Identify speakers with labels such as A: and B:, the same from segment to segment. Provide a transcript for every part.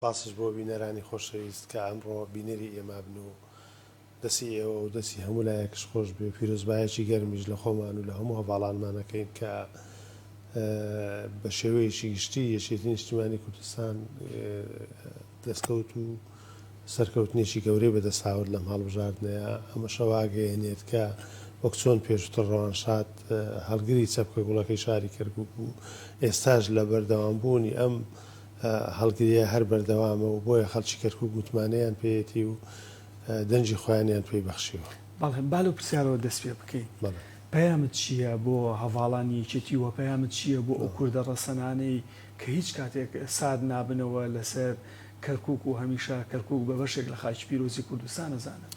A: سپاسش بۆ بینەرانی خۆشەویست کە ئەمڕۆ بینەری ئێمە بن و دەستی ئێوە و دەستی هەموو لایەکش خۆش بێ و پیرۆزبایەکی گەرمیش لە خۆمان و لە هەموو هەڤاڵانمان ئەکەین کە بە شێوەیەکی گشتی یەکێتی نیشتیمانی کوردستان دەستکەوت و سەرکەوتنێکی گەورەی بەدەست هاورد لەم هەڵبژاردنەیا، ئەمەشە واگەیەنێت کە وەک چۆن پێشووتر ڕەوانشاد هەڵگری چەپکە گوڵەکەی شاری کەرکوک بوو، ئێستاش لە بەردەوامبوونی ئەم هەڵگرییە هەر بەردەوامە و بۆیە خەڵکی کەرکوک متمانەیان پێیەتی و دەنگی خۆیانیان پێی بەخشیوە.
B: بەڵێ، با لەو پرسیارەوە دەست پێ بکەین.
A: بەڵێ.
B: پەیامت چییە بۆ هەڤاڵانی یەکێتی و پەیامت چییە بۆ ئەو کوردە ڕەسەنانەی کە هیچ کاتێک سارد نابنەوە لەسەر کەرکوک و هەمیشە کەرکوک بە بەشێک لە خاکی پیرۆزی کوردستان ئەزانن.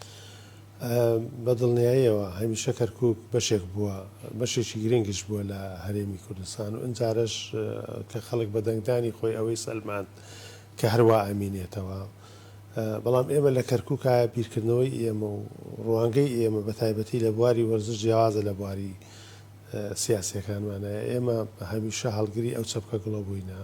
A: بە دڵنیاییەوە هەمیشە کەرکوک بەشێک بووە، بەشێکی گرنگیش بووە لە هەرێمی کوردستان و ئنجارەش کە خەڵک بە دەنگدانی خۆی ئەوەی سەلماند کە هەروا ئەمینێتەوە. بەڵام ئێمە لە کەرکوکا بیرکردنەوەی ئێمە و ڕوانگەی ئێمە بە تایبەتی لە بواری وەرزش جیاوازە لە بواری سیاسیەکانمانایە. ئێمە هەمیشە هەڵگری ئەو چەپکە گوڵە بووینە.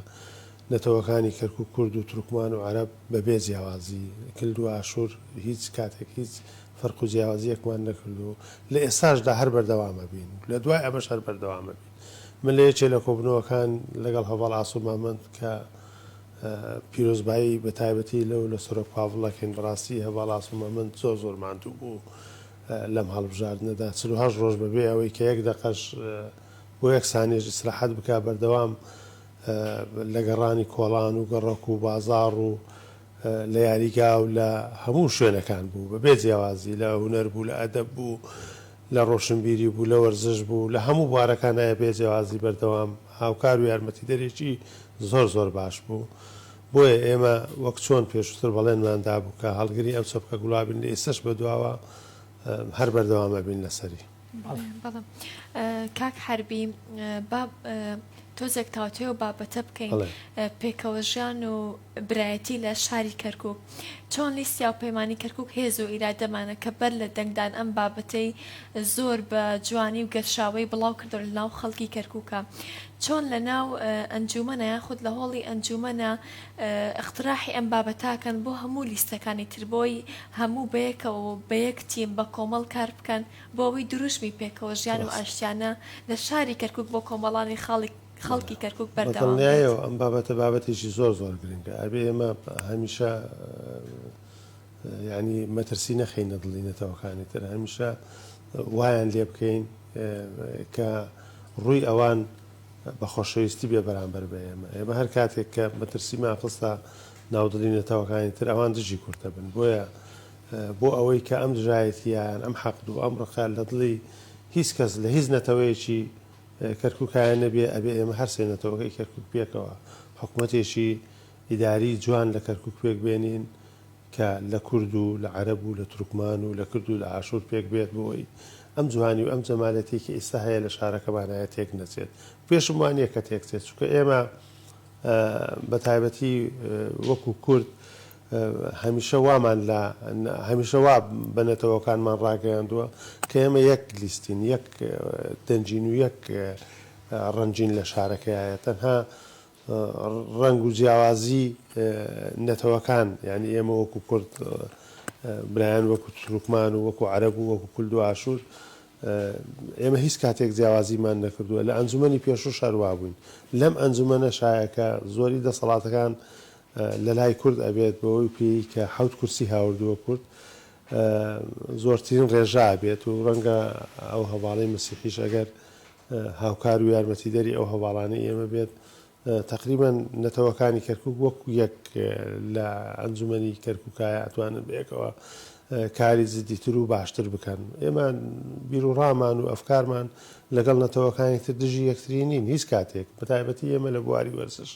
A: نەتەوەکانی کەرکوک کورد و تورکمان و عەرەب بە بێ جیاوازی، کلد و ئاشور هیچ کاتێک هیچ فەرق و جیاوازیەکمان نەکرد و لە ئێستاشدا هەر بەردەوام ئەبین لە دوای ئەمەش هەر بەردەوام ئەبین. من لە یەکێ لە کۆبوونەوەکان لەگەڵ هەڤاڵ ئاسۆ مامەند کە پیرۆزبایی بە تایبەتی لەو لە سەرۆک پاڤڵ ئەکەین بەڕاستی هەڤاڵ ئاسۆ مامەند زۆر زۆر ماندوو بوو لەم هەڵبژاردنەدا 48 ڕۆژ بەبێ ئەوەی کە یەک دەقەش بۆ یەک سانیەش ئیسراحەت بکا بەردەوام لە گەڕانی کۆڵان و گەڕەک و بازاڕ و لە یاریگا و لە هەموو شوێنەکان بوو بە بێ جیاوازی لە هونەر بوو لە ئەدەب بوو لە ڕۆشنبیری بوو لە وەرزش بوو لە هەموو بوارەکانایە بێ جیاوازی بەردەوام هاوکار و یارمەتیدەرێکی زۆر زۆر باش بوو بۆیە ئێمە وەک چۆن پێشووتر بەڵێنمان دابوو کە هەڵگری ئەم چەپکە گوڵابین لە ئێستەش بەدواوە هەر بەردەوام ئەبین لەسەری.
C: بەڵێ کاک حەربی با تۆزێک تاوتوێ و بابەتە بکەین پێکەوە ژیان و برایەتی لە شاری کەرکک چۆن لیستی هاوپەیمانی کەرکک هێز و ئیرادەمانە کە بەر لە دەنگدان ئەم بابەتەی زۆر بە جوانی و گەشاوەی بڵاو کردەوە لە ناو خەڵکی کەرکوکە چۆن لە ناو ئەنجومەنە یاخود لە هۆڵی ئەنجومەنە ئیقتراحی ئەم بابەتاکەن بۆ هەموو لیستەکانی تر بۆی هەموو بەیەکەوە و بەیەک تیم بە کۆمەڵ کار بکەن بۆ ئەوەی دروشمی پێکەوە ژیان و
A: ڕاستە.
C: ئاشتیانە لە شاری کەرکوک بۆ کۆمەڵانی خاڵی خەڵکی کەرکوک
A: بە
C: بەردەوام بێت.
A: دڵنیایەوە ئەم بابەتە بابەتێکی زۆر زۆر گرنگە ئەبێ ئێمە هەمیشە یانی مەترسی نەخەینە دڵی نەتەوەکانی تر هەمیشە وایان لێ بکەین کە ڕووی ئەوان بە خۆشەویستی بێ بەرامبەر بە ئێمە ئێمە هەر کاتێک کە مەترسیمان خستە ناو دڵی نەتەوەکانی تر ئەوان دژی کورد ئەبن بۆیە بۆ ئەوەی کە ئەم دژایەتییە یان ئەم حەقد و ئەم ڕقە لە دڵی هیچ کەس لە هیچ نەتەوەیەکی کەرکوکایە نەبێ ئەبێ ئێمە هەر سێ نەتەوەکەی کەرکوک پێکەوە حکومەتێکی ئیداری جوان لە کەرکوک پێک بێنین کە لە کورد و لە عەرەب و لە تورکمان و لە کرد و لە ئاشور پێک بێت بۆ ئەوەی ئەم جوانی و ئەم جەمالەتەی کە ئیستا هەیە لە شارەکەمانایە تێک نەچێت پێشم وا نیە کە تێک چێت چونکە ئێمە بە تایبەتی وەکو کورد هەمیشە وامان لە هەمیشە وا بە نەتەوەکانمان ڕاگەیاندووە کە ئێمە یەک لیستین یەک دەنگین و یەک ڕەنگین لە شارەکەیە تەنها ڕەنگ و جیاوازی نەتەوەکان یانی ئێمە وەکو کورد برایان وەکو تورکمان و وەکو عەرەب و وەکو کولد و ئاشور ئێمە هیچ کاتێک جیاوازیمان نەکردووە لە ئەنجومەنی پێشووش هەر وابووین لەم ئەنجومەنەشایە کە زۆری دەسەڵاتەکان لە لای کورد ئەبێت بەوەی پێی کە حەوت کورسی هاوردووە کورد زۆرترین ڕێژە ئەبێت و ڕەنگە ئەو هەڤاڵەی مەسیحیش ئەگەر هاوکار و یارمەتیدەری ئەو هەڤاڵانەی ئێمە بێت تەقریبەن نەتەوەکانی کەرکوک وەکو یەک لە ئەنجومەنی کەرکوکایە ئەتوانن بەیەکەوە کاری جدیتر و باشتر بکەن. ئێمە بیروڕامان و ئەفکارمان لەگەڵ نەتەوەکانی تر دژی یەکتری نین هیچ کاتێک، بەتایبەتی ئێمە لە بواری وەرزش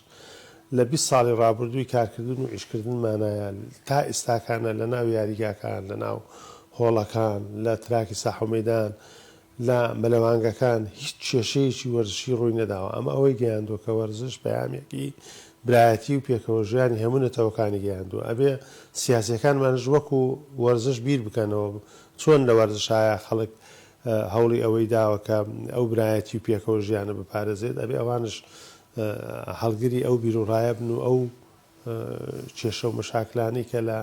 A: لە 20 ساڵی ڕابردووی کارکردن و ئیشکردنمانایە تا ئیستاکانە لە ناو یاریگاکان، لە ناو هۆڵەکان، لە تراکی ساحە و مەیدان، لە مەلەوانگەکان هیچ کێشەیەکی وەرزشی ڕووی نەداوە، ئەمە ئەوەی گەیاندووە کە وەرزش پەیامێکی برایەتی و پێکەوەژیانی هەموو نەتەوەکانی گەیاندووە، ئەبێ سیاسیەکانمانش وەکو وەرزش بیر بکەنەوە، چۆن لە وەرزشایە خەڵک هەوڵی ئەوەی داوە کە ئەو برایەتی و پێکەوە ژیانە بپارێزێت، ئەبێ ئەوانش هەڵگری ئەو بیروڕایە بن و ئەو. کێشە و مەشاکلانەی کە لە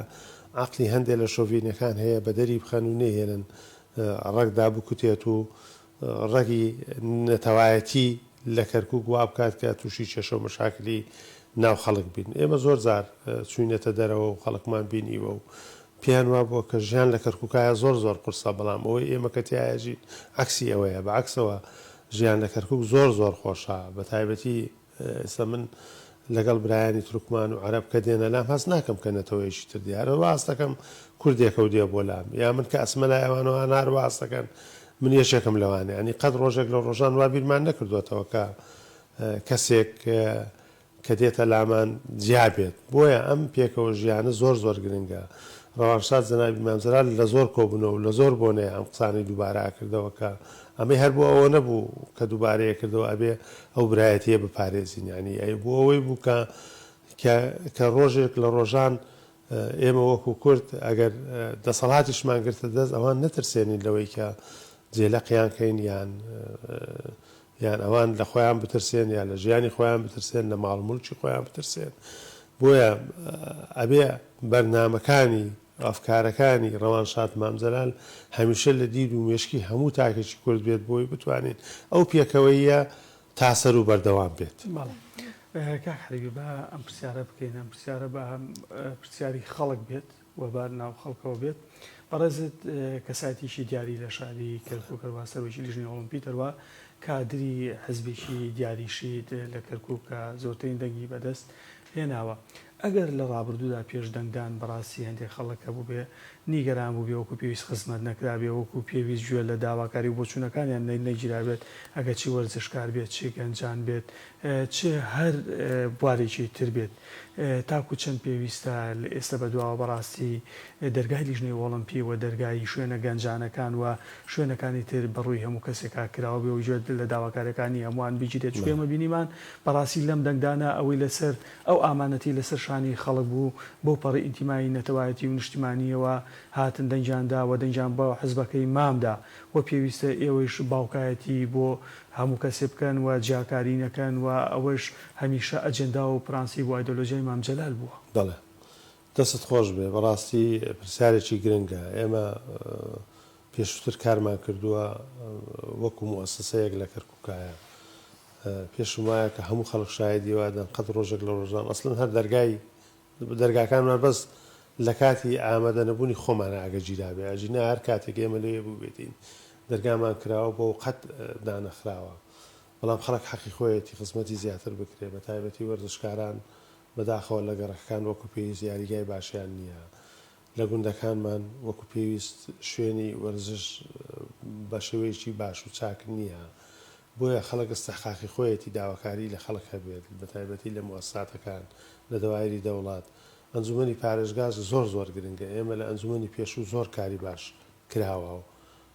A: عەقڵی هەندێ لە شۆڤینەکان هەیە بەدەری بخەن و نەیهێلن ڕەگ دابکوتێت و ڕەگی نەتەوایەتی لە کەرکوک وا بکات کە توشی کێشە و مەشاکلی ناو خەڵک بین. ئێمە زۆر جار چوینەتە دەرەوە و خەڵکمان بینیوە و پێیان وابووە کە ژیان لە کەرکوکایە زۆر زۆر قورسە بەڵام ئەوەی ئێمە کە تیایا ژین عەکسی ئەوەیە بە عەکسەوە ژیان لە کەرکوک زۆر زۆر خۆشە بە تایبەتی ئێستا من لەگەڵ برایانی تورکمان و عەرەب کە دێنە لام هەست ناکەم کە نەتەوەیەکی تر دێ هەر وا هەست دەکەم کوردێکە و دێ بۆ لام یا من کە ئەچمە لای ئەوان ئەوان هەر وا هەست دەکەن من یەکێکم لەوان یانی قەت ڕۆژێک لە ڕۆژان وا بیرمان نەکردۆتەوە کە کەسێک کە دێتە لامان جیا بێت بۆیە ئەم پێکەوە ژیانە زۆر زۆر گرنگە ڕەوانشاد جەنابی مام جەلال لە زۆر کۆبونەوە و لە زۆر بۆنەیا ئەم قسانەی دووبارە ئەکردەوە کە ئەمەی هەر بۆ ئەوە نەبوو کە دووبارەی ئەکردەوە ئەبێ ئەو برایەتیە بپارێزین یانی ئەی بۆ ئەوەی بوو کە کە کە ڕۆژێک لە ڕۆژان ئێمە وەکو کورد ئەگەر دەسەڵاتیشمان گرتە دەست ئەوان نەترسێنین لەوەی کە جێلەقیان کەین یان یان ئەوان لە خۆیان بترسێن یان لە ژیانی خۆیان بترسێن لە ماڵ و مولکی خۆیان بترسێن بۆیە ئەبێ بەرنامەکانی ئەفکارەکانی ڕەوانشاد مام جەلال هەمیشە لە دید و مێشکی هەموو تاکێکی کورد بێت بۆی بتوانین ئەو پێکەوەییە تا سەر و بەردەوام بێت.
B: بەڵێ کاک حەریری با ئەم پرسیارە بکەین ئەم پرسیارە با پرسیاری خەڵک بێت و بە ناو خەڵکەوە بێت. بەڕێزت کەسایەتیەکی دیاری لە شاری کەرکوک هەروەها سەرۆکی لیژنەی ئۆڵۆمپیت هەروەها کادری حزبێکی دیاریشیت لە کەرکوک کە زۆرترین دەنگی بەدەست هێناوە. ئەگەر لە ڕابردوودا پێش دەنگدان بەڕاستی هەندێک خەڵک هەبووبێ نیگەران بووبێ وەکو پێویست خزمەت نەکرابێ وەکو پێویست گوێ لە داواکاری و بۆچوونەکانیان نەگیرابێت ئەگەر چی وەرزشکار بێت چ گەنجان بێت چ هەر بوارێکی تر بێت تاکو چەند پێویستە لە ئێستا بەدواوە بەڕاستی دەرگای لیژنەی ئۆڵۆمپی و دەرگای شوێنە گەنجانەکان و شوێنەکانی تر بەڕووی هەموو کەسێکا کراوە بێ و گوێ لە داواکاریەکانی هەمووان بگیرێت چونکە ئێمە بینیمان بەڕاستی لەم دەنگدانە ئەوەی لەسەر ئەو ئامانەتەی لەسەر شانی خەڵک بوو بەو پەڕی ئینتیمای نەتەوایەتی و نیشتیمانیەوە هاتن دەنگیان دا و دەنگیان بە حزبەکەی مام دا و پێویستە ئێوەیش باوکایەتی بۆ هەموو کەسێ بکەن و جیاکاری نەکەن و ئەوەش هەمیشە ئەجێندا و پرانسیپ و ئایدۆلۆژیای مام جەلال بووە.
A: بەڵێ دەستت خۆش بێ بەڕاستی پرسیارێکی گرنگە ئێمە پێشووتر کارمان کردووە وەکو موئەسەسەیەک لە کەرکوکایە پێشم وایە کە هەموو خەڵک شایەدی وادەن قەت ڕۆژێک لە ڕۆژان ئەسڵەن هەر دەرگای دەرگاکانمان بەس لە کاتی ئامادە نەبوونی خۆمانە ئەگە گیرابێ ئەگینا هەر کاتێک ئێمە لەوێ بووبێتین دەرگامان کراوە بۆ و قەت دانەخراوە بەڵام خەڵک حەقی خۆیەتی خزمەتی زیاتر بکرێ بە تایبەتی وەرزشکاران بەداخەوە لە گەڕەکەکان وەکو پێویست یاریگای باشیان نییە لە گوندەکانمان وەکو پێویست شوێنی وەرزش بە شێوەیەکی باش و چاک نییە بۆیە خەڵک ئیستحقاقی خۆیەتی داواکاری لە خەڵک هەبێت بەتایبەتی لە موئەسساتەکان لە دەوایری دەوڵەت ئەنجومەنی پارێزگاش زۆر زۆر گرنگە ئێمە لە ئەنجومەنی پێشوو زۆر کاری باش کراوە و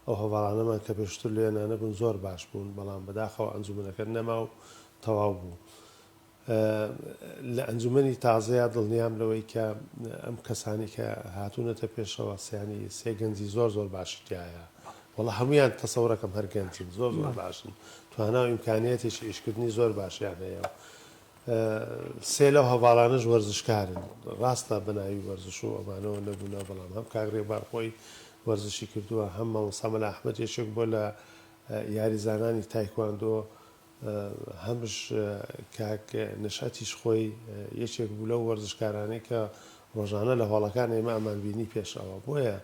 A: ئەو هەڤاڵانەمان کە پێشتر لێنا نەبوون زۆر باش بوون بەڵام بەداخەوە ئەنجومەنەکە نەما و تەواو بوو لە ئەنجومەنی تازەیا دڵنیام لەوەی کە ئەم کەسانی کە هاتوونەتە پێشەوە سیانی سێ گەنجی زۆر زۆر باشی تایە وەڵا هەمویان تەسەورەکەم هەر گەنجن زۆر زۆر باشن توانا و ئیمکانیەتێکی ئیشکردنی زۆر باشیان هەیە و سێ لەو هەڤاڵانەش وەرزشکارن ڕاستە بەناوی وەرزش و ئەمانەوە نەبوونە بەڵام هەم کاک ڕێبار خۆی وەرزشی کردووە هەم مامۆستا مەلا ئەحمەد یەکێک بووە لە یاریزانانی تایکواندۆ هەمش کاک نەشئەتیش خۆی یەکێک بوو لەو وەرزشکارانەی کە ڕۆژانە لە هۆڵەکان ئێمە ئەمانبینی پێش ئەوە بۆیە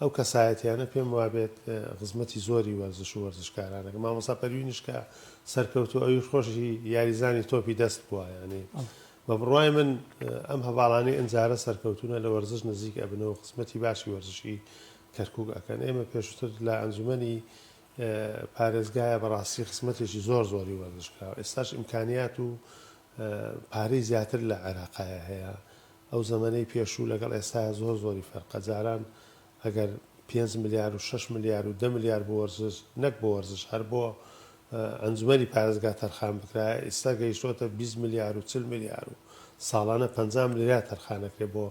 A: ئەو کەسایەتیانە پێم وابێت خزمەتی زۆری وەرزش و وەرزشکارانەکە مامۆستا پەروینیش کە سەرکەوتوو ئەویش خۆشی یاریزانی تۆپی دەست بووە یانی بە بڕوای من ئەم هەڤاڵانەی ئەمجارە سەرکەوتوونە لە وەرزش نزیک ئەبنەوە خزمەتی باشی وەرزشی کەرکوک ئەکەن ئێمە پێشووتر لە ئەنجومەنی پارێزگایە بەڕاستی خزمەتێکی زۆر زۆری وەرزش کراوە ئێستاش ئیمکانیات و پارەی زیاتر لە عێراقایە هەیە ئەو زەمەنەی پێشوو لەگەڵ ئێستایا زۆر زۆری فەرقە جاران ئەگەر پێنج ملیار و شەش ملیار و دە ملیار بۆ وەرزش نەک بۆ وەرزش هەر بۆ ئەنجومەنی پارێزگا تەرخان بکرایە ئیستا گەیشتۆتە 20 ملیار و 40 ملیار و ساڵانە 50 ملیار تەرخانەکرێ بۆ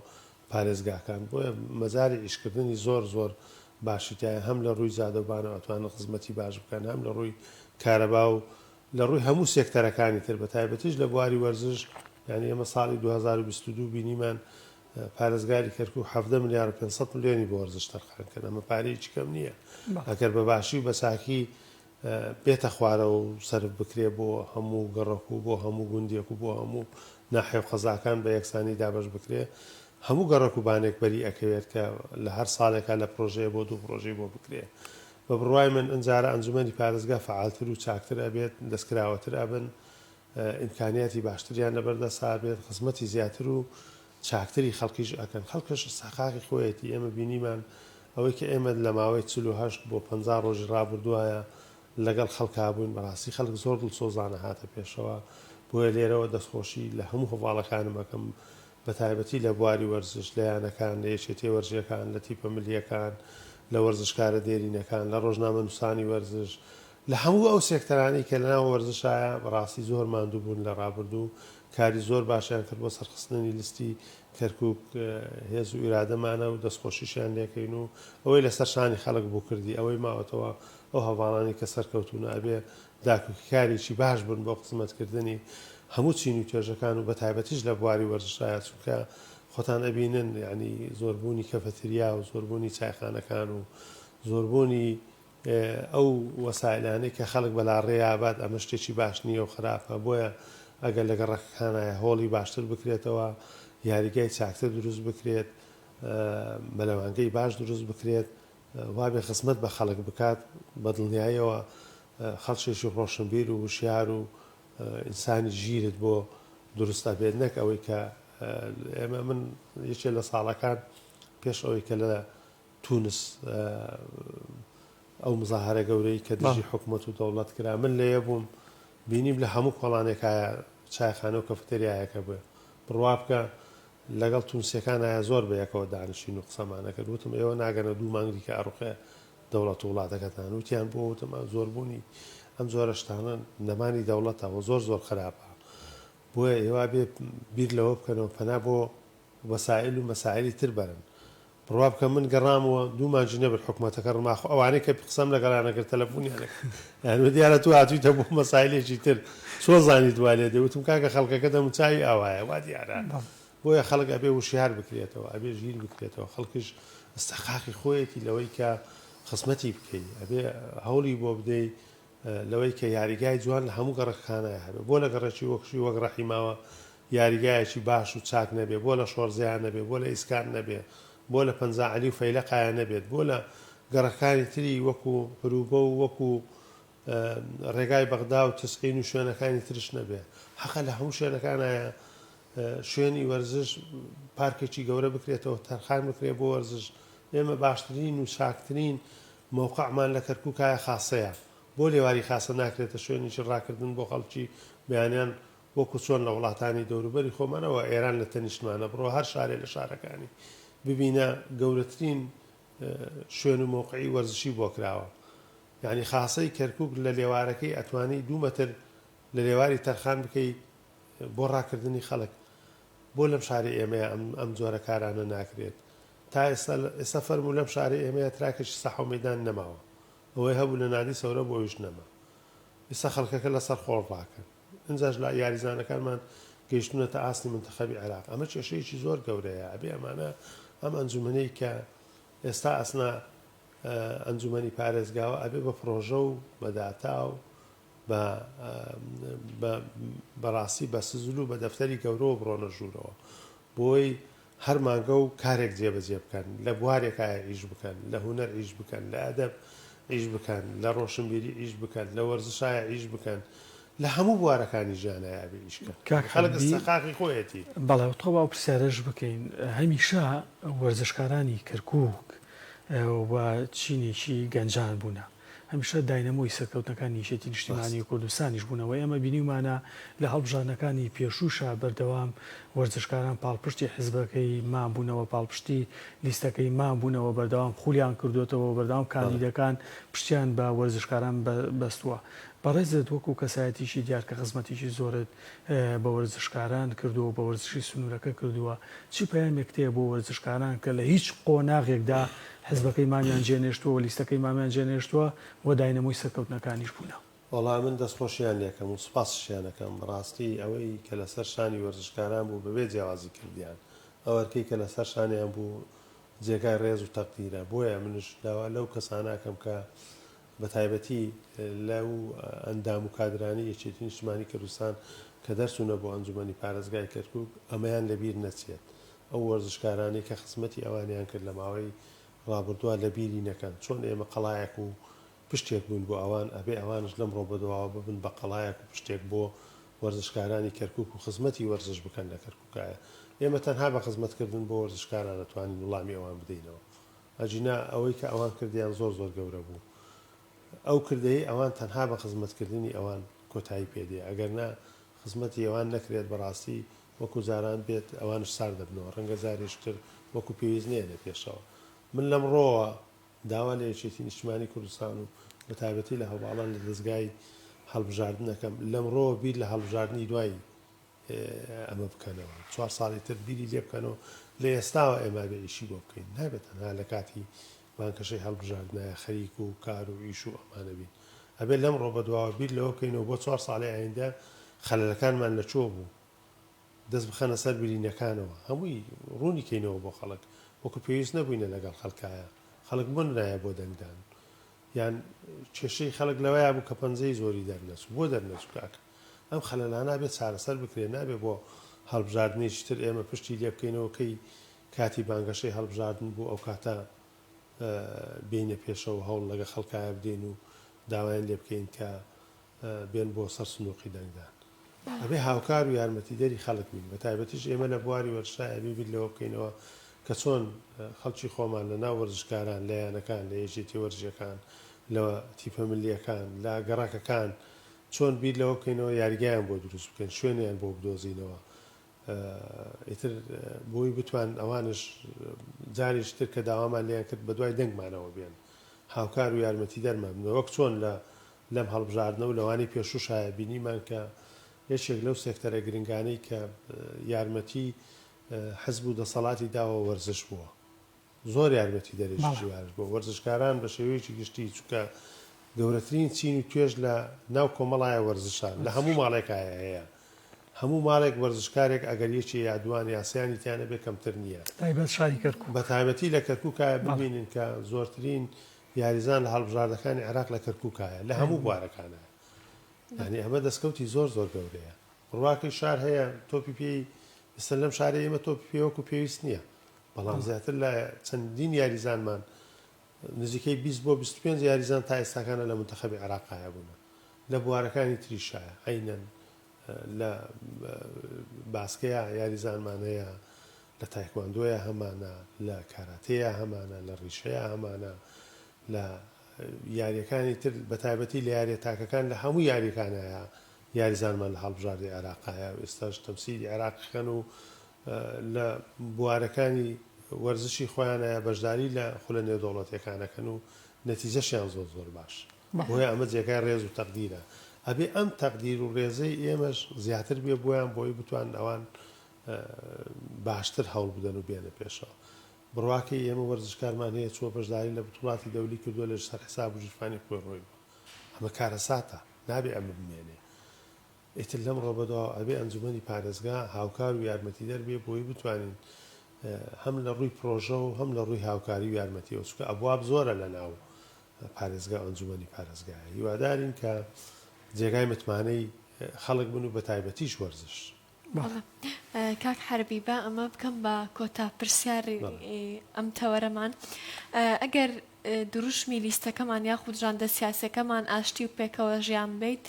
A: پارێزگاکان بۆیە مەجالی ئیشکردنی زۆر زۆر باشی تیایە هەم لە ڕووی جادەوبانەوە ئەتوانن خزمەتی باش بکەن هەم لە ڕووی کارەبا و لە ڕووی هەموو سێکتەرەکانی تر بە تایبەتیش لە بواری وەرزش. یانی ئێمە ساڵی 2022 بینیمان پارێزگاری کەرکوک 17 ملیار و 500 ملیۆنی بۆ وەرزش تەرخان کرد ئەمە پارەیەکی کەم نییە ئەگەر بە باشی و بە چاکی بێتە خوارەوە و سەرف بکرێ بۆ هەموو گەڕەک و بۆ هەموو گوندێک و بۆ هەموو ناحیە و قەزاکان بە یەکسانی دابەش بکرێ هەموو گەڕەک و بانێک بەری ئەکەوێت کە لە هەر ساڵێکا لە پرۆژەیە بۆ دوو پرۆژەی بۆ بکرێ. بە بڕوای من ئەمجارە ئەنجومەنی پارێزگا فەعالتر و چاکتر ئەبێت، دەستکراوەتر ئەبن، ئیمکانیاتی باشتریان لەبەر دەستا ئەبێت، خزمەتی زیاتر و چاکتری خەڵکیش ئەکەن. خەڵکش ئیستحقاقی خۆیەتی، ئێمە بینیمان ئەوەی کە ئێمە لە ماوەی 48 بۆ 50 ڕۆژی ڕابردووایە لەگەڵ خەڵکا بووین، بەڕاستی خەڵک زۆر دڵسۆزانە هاتە پێشەوە، بۆیە لێرەوە دەستخۆشی لە هەموو هەڤاڵەکانم ئەکەم بەتایبەتی لە بواری وەرزش، لە یانەکان، لە یەکێتییە وەرزشییەکان، لە تیپە ملییەکان، لە وەرزشکارە دێرینەکان، لە ڕۆژنامەنووسانی وەرزش، لە هەموو ئەو سێکتەرانەی کە لەناو وەرزشایە، بەڕاستی زۆر ماندوو بوون لە ڕابردوو، کاری زۆر باشیان کرد بۆ سەرخستنی لیستی کەرکووک، هێز و ئیرادەمانە و دەستخۆشیشیان لێکەین و ئەوەی لەسەر شانی خەڵک بوو کردی، ئەوەی ماوەتەوە ئەو هەڤاڵانەی کە سەرکەوتوون ئەبێ داکۆکیکارێکی باش بن بۆ خزمەتکردنی هەموو چین و توێژەکان و بەتایبەتیش لە بواری وەرزشایە چونکە خۆتان ئەبینن یانی زۆربوونی کەفەتریا و زۆربوونی چایخانەکان و زۆربوونی ئەو وەسایلانەی کە خەڵک بەلاڕێیا بات ئەمە شتێکی باش نییە و خراپە بۆیە ئەگەر لە گەڕەکەکانایە هۆڵی باشتر بکرێتەوە یاریگای چاکتر دروست بکرێت مەلەوانگەی باش دروست بکرێت وابێ خزمەت بە خەڵک بکات، بە دڵنیاییەوە خەڵکێکی ڕۆشنبیر و وشیار و ئینسانی ژیرت بۆ دروست ئەبێت نەک ئەوەی کە ئێمە من یەکێ لە ساڵەکان پێش ئەوەی کە لە تونس ئەو مزاهرە گەورەی کە دژی حکوومەت و دەوڵەت کرا من لێ بووم بینیم لە هەموو کۆڵانێکایە چایخانە و کەفتریایەکە بووە بڕوا بکە لەگەڵ تونسیەکانایە زۆر بەیەکەوە دانشین و قسەمان ئەکرد وتم ئێوە ناگەنە دوو مانگ دیکە ئەڕوخێ دەوڵەت و وڵاتەکەتان وتیان بۆ وتم زۆربوونی ئەم جۆرە شتانە نەمانی دەوڵەتە و زۆر زۆر خراپە بۆیە ئێوە بێ بیر لەوە بکەنەوە پەنا بۆ وەسائل و مەسائلی تر بەرن بڕوا بکە من گەڕامەوە دوو مانگی نەبرد حکومەتەکە ڕما خۆ ئەوانەی کە قسەم لەگەڵیان ئەکرد تەلەفونیان ئەکرد یان دیارە تۆ هاتوویتە بۆ مەسایلێکی تر چۆن زانیت وا لێ دێ وتم کاکە خەڵکەکە دەموچاوی ئاوایە وا دیارە بۆیە خەڵک ئەبێ وشیار بکرێتەوە ئەبێ ژیر بکرێتەوە خەڵکیش ئیستحقاقی خۆیەتی لەوەی کە خزمەتی بکەی ئەبێ هەوڵی بۆ بدەی لەوەی کە یاریگای جوان لە هەموو گەڕەکەکانایا هەبێ بۆ لە گەڕەکی وەکشی وەک ڕەحیماوە یاریگایەکی باش و چاک نەبێ بۆ لە شۆڕزێیا نەبێ بۆ لە ئیسکان نەبێ بۆ لە پەنجا عەلی و فەیلەقایا نەبێت بۆ لە گەڕەکانی تری وەکو عروبە و وەکو ڕێگای بەغدا و تسعین و شوێنەکانی ترش نەبێ حەقە لە هەموو شوێنەکانایە شوێنی وەرزش پارکێکی گەورە بکرێتەوە تەرخان بکرێ بۆ وەرزش ئێمە باشترین و چاکترین مەوقعمان لە کەرکوکایە خاسەیە بۆ لێواری خاسە ناکرێتە شوێنێکی ڕاکردن بۆ خەڵکی بەیانیان وەکو چۆن لە وڵاتانی دەوروبەری خۆمانەوە ئێران لە تەنیشتمانە بڕۆ هەر شارێ لە شارەکانی ببینە گەورەترین شوێن و مەوقعی وەرزشی بۆ کراوە یانی خاسەی کەرکوک لە لێوارەکەی ئەتوانی دوو مەتر لە لێواری تەرخان بکەی بۆ ڕاکردنی خەڵک بۆ لەم شارەی ئێمەیا ئەم ئەم جۆرە کارانە ناکرێت تا ئێستا ئێستا فەرموو لەم شارەی ئێمەیا تراکێکی ساحە و مەیدان نەماوە ئەوەی هەبوو لە نادی سەورە بۆ ئەویش نەما ئێستا خەڵکەکە لەسەر خۆڵ ڕاکەن ئینجاش لە یاریزانەکانمان گەیشتونەتە ئاستی مونتەخەبی عێراق ئەمە کێشەیەکی زۆر گەورەیە ئەبێ ئەمانە ئەم ئەنجومەنەی کە ئێستا ئەسنا ئەنجومەنی پارێزگاوە ئەبێ بە پرۆژە و بە داتا و بە بە بەڕاستی بە سزل و بە دەفتەری گەورەوە بڕۆنە ژوورەوە بۆی هەر مانگە و کارێک جێبەجێ بکەن، لە بوارێکایە ئیش بکەن، لە هونەر ئیش بکەن، لە ئەدەب ئیش بکەن، لە ڕۆشنبیری ئیش بکەن، لە وەرزشایە ئیش بکەن، لە هەموو بوارەکانی ژیانایە ئەبێ ئیش کەن.
B: کاک
A: خەڵک
B: حەمدی.
A: ئیستحقاقی خۆیەتی.
B: بەڵێ تۆ با ئەو پرسیارەش بکەین هەمیشە وەرزشکارانی کەرکووک و چینێکی گەنجان بوونە هەمیشە داینەمۆی سەرکەوتنەکانی یەکێتی نیشتیمانی کوردستانیش بوونە و ئێمە بینیومانە لە هەڵبژاردنەکانی پێشووشا بەردەوام وەرزشکاران پاڵپشتی حزبەکەی مام بوونەوە پاڵپشتی لیستەکەی مام بوونەوە بەردەوام خولیان کردووەتەوە و بەردەوام کاندیدەکان پشتیان بە وەرزشکاران بەستووە. بەڕێزت وەکو کەسایەتیکی دیار کە خزمەتێکی زۆرت بە وەرزشکاران کردووە و بە وەرزشی سنوورەکە کردووە، چ پەیامێکت هەیە بۆ وەرزشکاران کە لە هیچ قۆناغێکدا حزبەکەی مامیان جێنێشتووە و لیستەکەی مامیان جێنێشتووە و داینەمۆی سەرکەوتنەکانیش بوونە؟
A: وەڵا من دەستخۆشیان لێکەم و سوپاسیشیان ئەکەم، بەڕاستی ئەوەی کە لەسەر شانی وەرزشکاران بوو بەبێ جیاوازی کردیان، ئەو ئەرکەی کە لەسەر شانیان بوو جێگای ڕێز و تەقدیرە، بۆیە منش داوا لەو کەسانە ئەکەم کە بەتایبەتی لەو ئەندام و کادرانەی یەکێتی نیشتمانی کوردستان کە دەرچوونە بۆ ئەنجومەنی پارێزگای کەرکوک ئەمەیان لەبیر نەچێت، ئەو وەرزشکارانەی کە خزمەتی ئەوانیان کرد لە ماوەی ڕابردووە لەبیری نەکەن، چۆن ئێمە قەڵایەک و پشتێک بووین بۆ ئەوان، ئەبێ ئەوانش لەمڕۆ بەدواوە ببن بە قەڵایەک و پشتێک بۆ وەرزشکارانی کەرکوک و خزمەتی وەرزش بکەن لە کەرکوکایە. ئێمە تەنها بە خزمەتکردن بۆ وەرزشکاران ئەتوانین وڵامی ئەوان بدەینەوە. ئەگینا ئەوەی کە ئەوان کردیان زۆر زۆر گەورە بوو. ئەو کردەی ئەوان تەنها بە خزمەتکردنی ئەوان کۆتایی پێ دێ. ئەگەر نا خزمەتی ئەوان نەکرێت بەڕاستی وەکو جاران بێت ئەوانش سارد دەبنەوە. ڕەنگە جارێکی تر وەکو پێویست نەیەنە پێشەوە. من لەمڕۆوە داوا لە یەکێتی نیشتمانی کوردستان و بە تایبەتی لە هەڤاڵان لە دەزگای هەڵبژاردن ئەکەم لەمڕۆوە بیر لە هەڵبژاردنی دوای ئەمە بکەنەوە چوار ساڵی تر بیری لێ بکەنەوە لە ئێستاوە ئێمە بێ ئیشی بۆ بکەین نابێت تەنها لە کاتی بانکەشەی هەڵبژاردنایە خەریک و کار و ئیش و ئەمانە بین ئەبێ لەمڕۆ بەدواوە بیر لەوە بکەینەوە بۆ چوار ساڵی ئایندە خەلەلەکانمان لە کوێ بوو دەست بخەنە سەر برینەکانەوە هەمووی ڕوونی کەینەوە بۆ خەڵک وەکو پێویست نەبووینە لەگەڵ خەڵکایە خەڵک بۆ نرایە بۆ دەنگدان یان کێشەی خەڵک لەوەیا بوو کە پەنجەی زۆری دەرنەچوو بۆ دەرنەچوو کاکە ئەم خەلەلانە نابێت چارەسەر بکرێت نابێت بۆ هەڵبژاردنێکی تر ئێمە پشتی لێ بکەینەوە کەی کاتی بانگەشەی هەڵبژاردن بوو ئەو کاتە بێینە پێشەوە هەوڵ لەگە خەڵکایە بدەین و داوایان لێ بکەین کە بێن بۆ سەر سندوقی دەنگدان. ئەبێ هاوکار و یارمەتیدەری خەڵک بین، بەتایبەتیش ئێمە لە بواری وەرزشا ئەبێ بیر لەوە بکەینەوە کە چۆن خەڵکی خۆمان لە ناو وەرزشکاران، لە یانەکان، لە یەکێتیە وەرزشیەکان، لە تیپە ملییەکان، لە گەڕەکەکان چۆن بیر لەوە بکەینەوە یاریگایان بۆ دروست بکەین، شوێنیان بۆ بدۆزینەوە ئیتر بۆی بتوان ئەوانش جارێکی تر کە داوامان لێیان کرد بەدوای دەنگمانەوە بێن هاوکار و یارمەتیدەرمان بن وەک چۆن لە لەم هەڵبژاردنە و لەوانەی پێشووش هەیە بینیمان کە یەکێک لەو سێکتەرە گرنگانەی کە یارمەتی حزب و دەسەڵاتی داوە وەرزش بووە. زۆر یارمەتیدەرێکی جیوارش بووە وەرزشکاران بە شێوەیەکی گشتی چونکە گەورەترین چین و توێژ لە ناو کۆمەڵایە وەرزشە لە هەموو ماڵێکایە هەیە هەموو ماڵێک وەرزشکارێک ئەگەر یەکێ یا دوان یا سیانی تیا نەبێ کەمتر نییە.
B: تایبەت شاری کەرکوک.
A: بە تایبەتی لە کەرکوکایە ببینن کە زۆرترین یاریزان لە هەڵبژاردەکانی عێراق لە کەرکوکایە لە هەموو بوارەکانایە یانی ئەمە دەستکەوتی زۆر زۆر گەورەیە بڕواکەی شار هەیە تۆپی پێی ئێستا لەم شارەی ئێمە تۆپی پێ وەکو پێویست نییە بەڵام زیاتر لە چەندین یاریزانمان نزیکەی 20 بۆ 25 یاریزان تا ئێستاکانە لە منتەخەبی عێراقایە بوونە لە بوارەکانی تریشایە عەینەن لە باسکەیا یاریزانمان هەیە لە تایکواندۆیا هەمانە، لە کاراتێیا هەمانە، لە ڕیشەیا هەمانە، لە یارییەکانی تر بە تایبەتی لە یارییە تاکەکان لە هەموو یارییەکانایە یاریزانمان لە هەڵبژاردەی عێراقایە و ئێستاش تەمسیلی عێراق ئەکەن و لە بوارەکانی وەرزشی خۆیانایە بەشداری لە خولە نێودەوڵەتیەکان ئەکەن و نەتیجەشیان زۆر زۆر باش بۆیە ئەمە جێگای ڕێز و تەقدیرە ئەبێ ئەم تەقدیر و ڕێزەی ئێمەش زیاتر بێ بۆیان بۆی بتوانن ئەوان باشتر هەوڵ بدەن و بێنە پێشەوە. بڕواکەی ئێمە وەرزشکارمان هەیە چووە بەشداری لە بتوڵاتی دەولی کردووە لە سەر حساب و ژیرفانی خۆی ڕۆیوە. ئەمە کارەساتە. نابێ ئەمە بمێنێ. ئیتر لەمڕۆ بەدواوە ئەبێ ئەنجومەنی پارێزگا هاوکار و یارمەتیدەر بێ بۆی بتوانین هەم لە ڕووی پرۆژە و هەم لە ڕووی هاوکاری و یارمەتیەوە چونکە ئەبواب زۆرە لە ناو پارێزگا و ئەنجومەنی پارێزگایە. هیوادارین کە جێگای متمانەی خەڵک بن و بەتایبەتیش وەرزش.
C: بەڵێ کاک حەربی با ئەمە بکەم بە کۆتا پرسیاری ئەم تەوەرەمان ئەگەر دروشمی لیستەکەمان یاخود ژاندە سیاسەکەمان ئاشتی و پێکەوە ژیان بیت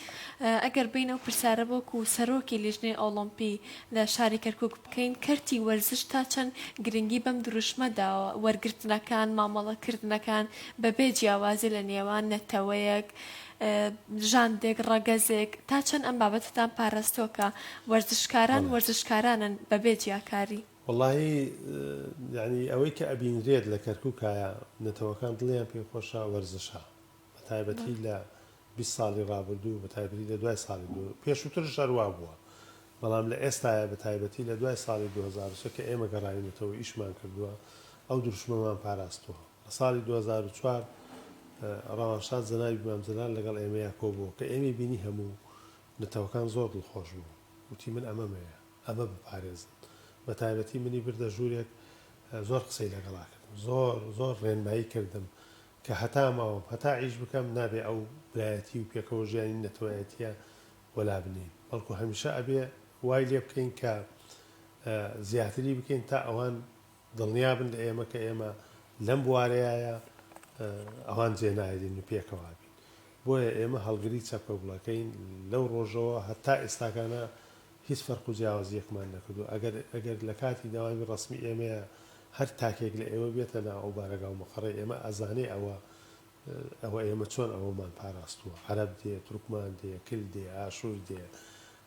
C: ئەگەر بین ئەو پرسیارە بۆکو سەرۆکی لیژنەی ئۆڵۆمپی لە شاری کەرکک بکەین کەرتی وەرزش تا چەند گرنگی بەم دروشمە داوە وەرگرتنەکان مامەڵەکردنەکان بەبێ جیاوازی لە نێوان نەتەوەیەک ژاندێک، ڕەگەزێک، تا چەند ئەم بابەتەتان پاراستووە کە وەرزشکاران وەرزشکارانن بەبێ جیاکاری؟
A: وەڵاهی یانی ئەوەی کە ئەبینرێت لە کەرکوکایە نەتەوەکان دڵیان پێ خۆشە وەرزشە بە تایبەتی لە 20 ساڵی ڕابردوو بە تایبەتی لە دوای ساڵی دوو پێشووترش هەر وا بووە بەڵام لە ئێستایا بە تایبەتی لە دوای ساڵی 2003 کە ئێمە گەڕاوینەتەوە ئیشمان کردووە ئەو دروشمەمان پاراستووە لە ساڵی 2004. ڕەوانشاد جەنابی مام جەلال لەگەڵ ئێمەیا کۆبووە کە ئێمەی بینی هەموو نەتەوەکان زۆر دڵخۆش بوو وتی من ئەمەم هەیە ئەمە بپارێزن بە تایبەتی منی بردە ژوورێک زۆر قسەی لەگەڵا کردم زۆر زۆر ڕێنمایی کردم کە هەتا ماوم هەتا عیش بکەم نابێ ئەو برایەتی و پێکەوە ژیانی نەتەوایەتیە وەلا بنێین بەڵکو هەمیشە ئەبێ وای لێ بکەین کە زیاتری بکەین تا ئەوان دڵنیا بن لە ئێمە کە ئێمە لەم بوارەیایە ئەوان جێ ناهێلین و پێکەوە ئەبین. بۆیە ئێمە هەڵگری چەپکە گوڵەکەین لەو ڕۆژەوە هەتا ئێستاکانە هیچ فەرق و جیاوازییەکمان نەکردووە. ئەگەر ئەگەر لە کاتی دەوامی ڕەسمی ئێمەیە هەر تاکێک لە ئێوە بێتە ناو ئەو بارەگا و مەقەڕەی ئێمە ئەزانێ ئەوە ئەوە ئێمە چۆن ئەوەمان پاراستووە، عەرەب دێ، تورکمان دێ، کل دێ، ئاشوور دێ،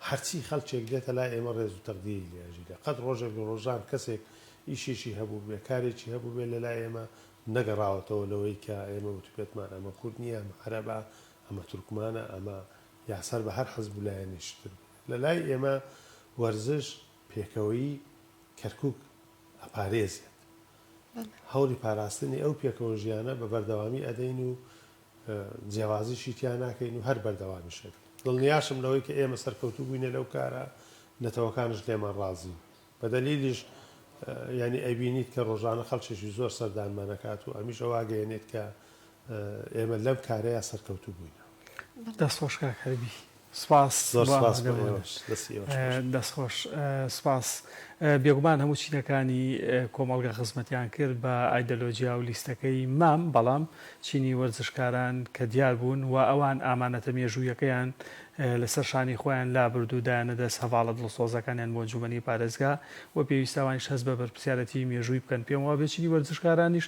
A: هەرچی خەڵکێک دێتە لای ئێمە ڕێز و تەقدیری لێ ئەگیرێ. قەت ڕۆژێک لە ڕۆژان کەسێک ئیشێکی هەبووبێ، کارێکی هەبووبێ لە لای ئێمە نەگەڕاوەتەوە لەوەی کە ئێمە وتبێتمان ئەمە کورد نییە، ئەمە عەرەبە، ئەمە تورکمانە، ئەمە یا سەر بە هەر حزب و لایەنێکی تر بێ. لە لای ئێمە وەرزش پێکەوەیی کەرکووک ئەپارێزێت. هەوڵی پاراستنی ئەو پێکەوە ژیانە بە بەردەوامی ئەدەین و جیاوازیشی تیا ناکەین و هەر بەردەوامیش ئەبین. دڵنیاشم لەوەی کە ئێمە سەرکەوتوو بووینە لەو کارە، نەتەوەکانش لێمان ڕازین. بە دەلیلیش یانی ئەیبینیت کە ڕۆژانە خەڵکێکی زۆر سەردانمان ئەکات و ئەمیش ئەوە ئەگەیەنێت کە ئێمە لەم کارەیا سەرکەوتوو بووینە.
B: دەست خۆش کاک هەربی. سپاس
A: زۆر بۆ سپاس بۆ ئامادەبوونت. ئێوەش دەستی ئێوەش خۆش بێت.
B: دەست خۆش سپاس. بێگومان هەموو چینەکانی کۆمەڵگە خزمەتیان کرد بە ئایدەلۆجیا و لیستەکەی مام، بەڵام چینی وەرزشکاران کە دیار بوون و ئەوان ئامانەتە مێژوویەکەیان لەسەر شانی خۆیان لابرد و دایانە دەست هەڤاڵە دڵسۆزەکانیان بۆ ئەنجومەنی پارێزگا و پێویستە ئەوانیش هەست بە بەرپرسیارەتیی مێژووی بکەن. پێم وابێ چینی وەرزشکارانیش.